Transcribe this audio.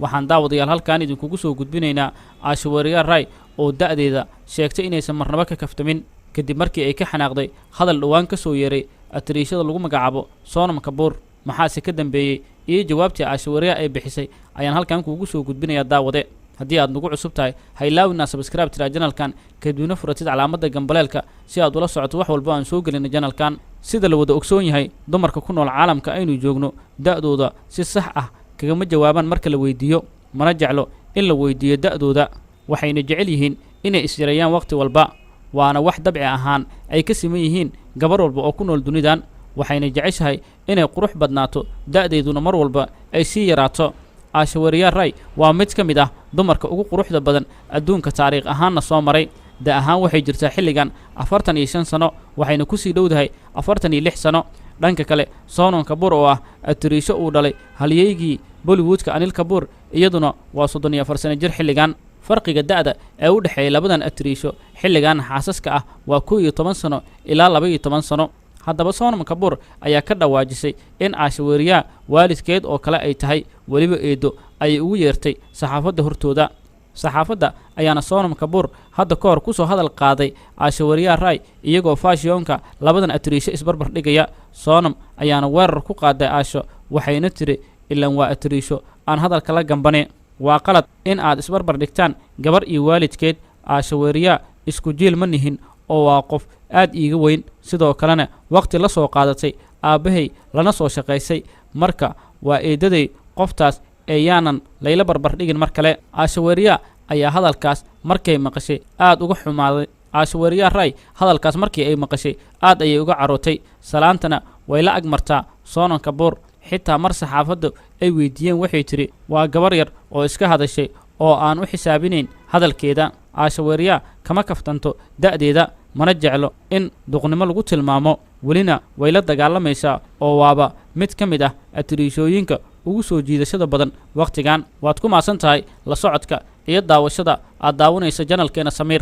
Waxaan, daawadayaal, halkan idinkugu soo gudbinaynaa Aishwarya Rai oo da'deeda sheegtay inaysan marnaba ka kaftamin, kadib markii ay ka xanaaqday hadal dhowaan ka soo yeeray atariishada lagu magacaabo Sonam Kapoor. Maxaase ka dambeeyey iyo jawaabtii Aishwarya ay bixisay ayaan halkan kuugu soo gudbinayaa. Daawade, haddii aad nagu cusub tahay, ha ilaawinaa subscribe tiraa channelkan, kadibna furatid calaamadda gambaleelka si aad ula socoto wax walba aan soo gelina channelkan. Sida la wada ogsoon yahay, dumarka ku nool caalamka aynu joogno da'dooda si sax ah kagama jawaabaan marka la weydiiyo, mana jeclo in la weydiiyo da'dooda. Waxayna jecel yihiin inay isyareeyaan wakhti walba, waana wax dabci ahaan ay ka siman yihiin gabar walba oo ku nool dunidan. Waxayna jeceshahay inay qurux badnaato, da'deeduna mar walba ay sii yaraato. Aishwarya Rai waa mid ka mid ah dumarka ugu quruxda badan adduunka, taariikh ahaanna soo maray. Da ahaan waxay jirtaa xilligan 45 sano, waxayna kusii dhowdahay 46 sano. Dhanka kale, Sonam Kapoor oo ah atariisho uu dhalay halyeygii Bollywoodka Anil Kapoor, iyaduna waa 34 sano jir xilligan. Farqiga da'da ee u dhexeeya labadan atariisho xilligan xaasaska ah waa 11 sano ilaa 12 sano. Haddaba, Sonam Kapoor ayaa ka dhawaajisay in Aishwarya waalidkeed oo kale ay tahay, weliba eedo ayay ugu yeertay saxaafadda hortooda. Saxaafadda ayaana Sonam Kapoor hadda ka hor kusoo hadal qaaday Aishwarya Rai, iyagoo fashionka labadan atariisho isbarbar dhigaya. Sonam ayaana weerar ku qaaday Aisho, waxayna tiri: "Ilan waa atariisho aan hadalka la gambane. Waa qalad in aad isbarbar dhigtaan gabar iyo waalidkeed. Aishwarya isku jiil ma nihin oo waa qof aad iiga weyn, sidoo kalena waqti la soo qaadatay aabbahay lana soo shaqaysay. Marka waa eedaday qoftaas ee yaanan layla barbar dhigin mar kale." Aishwarya ayaa hadalkaas markay maqashay aad uga xumaaday. Aishwarya Rai hadalkaas markii ay maqashay aad ayay uga carootay, salaantana way la agmartaa Sonam Kapoor. Xitaa mar saxaafaddu ay weydiiyeen, waxay tidhi: "Waa gabar yar oo iska hadashay oo aan u xisaabinayn hadalkeeda." Aishwarya kama kaftanto da'deeda, mana jeclo in duqnimo lagu tilmaamo, welina way la dagaalamaysaa oo waaba mid ka mid ah atiriishooyinka ugu soo jiidashada badan wakhtigan. Waad ku mahadsan tahay la socodka iyo daawashada aad daawanaysa channelkeena Samiir.